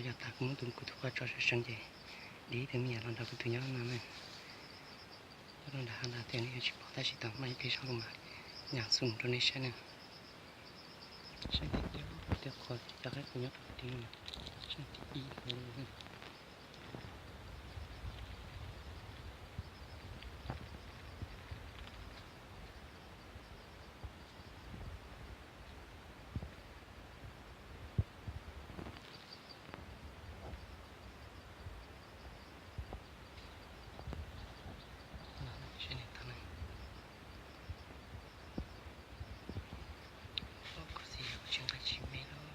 Yog tas kuv muab tus kuv tus qhua tso sawv seev ces dim ib tug me nyuam los nrog kuv tus nyob no na. Nyob rau nram hav ntag, tej no yog tsis pom tab sis tau muaj ib tug zaj lus mas nyam xum rau nej saib na. Saib tias ib tug qhua cov qaib qus nyob rau tid no, saib tias ib tug li. Kuv tsis nqa tsis me lawm.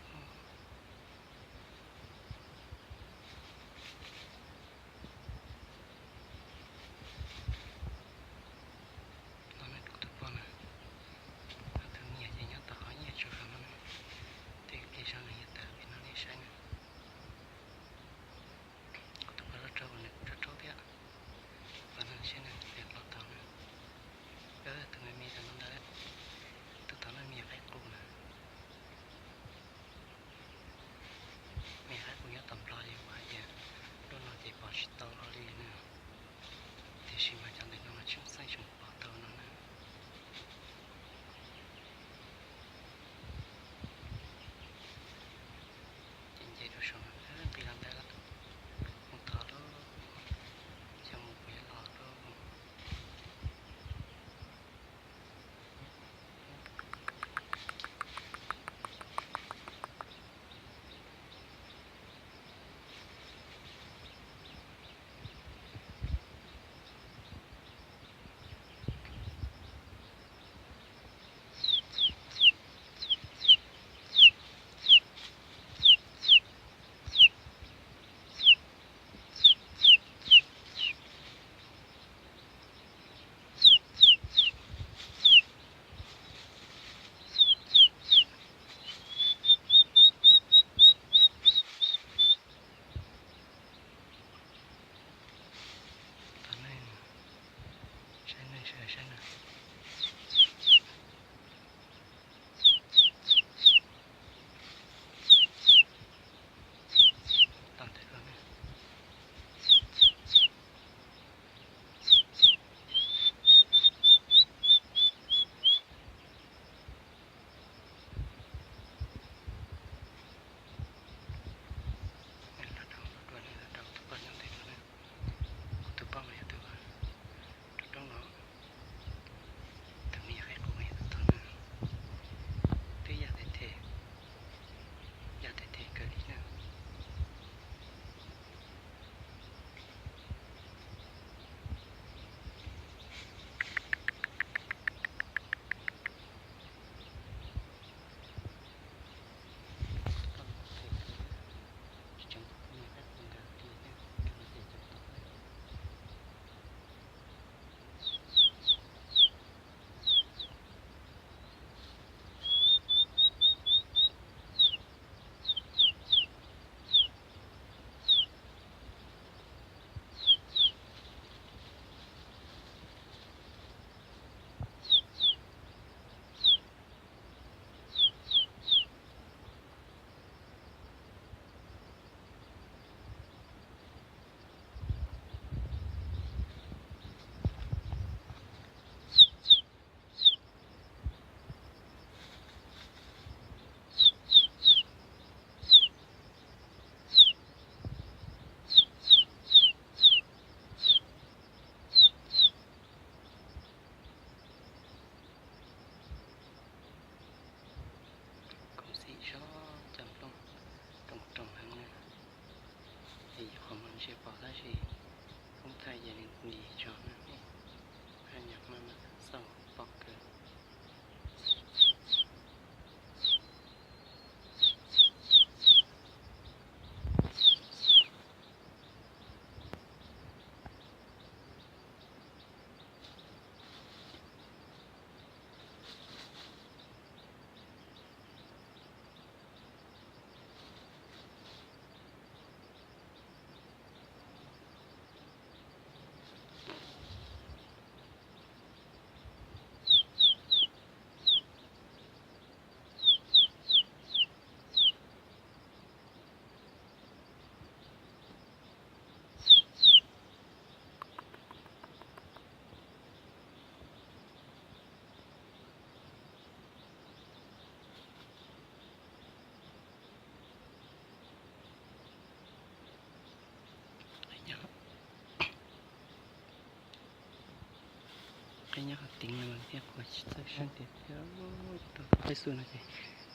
Nyob qhov tid no mas thiaj qhuav tsis txawj saib tias thiab. Cov tau qhaib xub no ces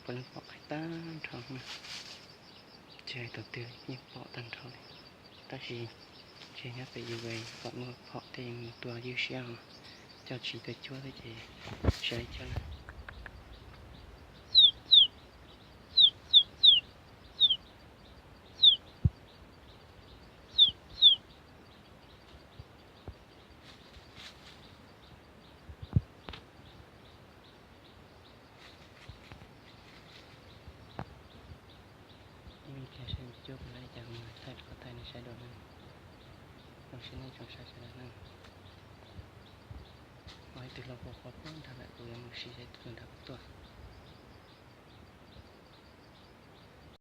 puav leej pom qhib tag nrho na. Tsis hais tus twg yeej pom tag nrho li. Tab sis tsis nyob pem yus pom muaj phom tej mus tua ywj siab os. Coj tsis tuaj cuab thiab ces sawv li cas na. Ib me pliag saib cuab puas laib cas kuv mam thaij rau koj thaij nej saib dua na. Zoo siab nej tsoom saib sawv daws na. Ho ib tug hlau qhuav qhuav puag nrad lawm kuv yuav mus sim saib tus nrad puas tuaj.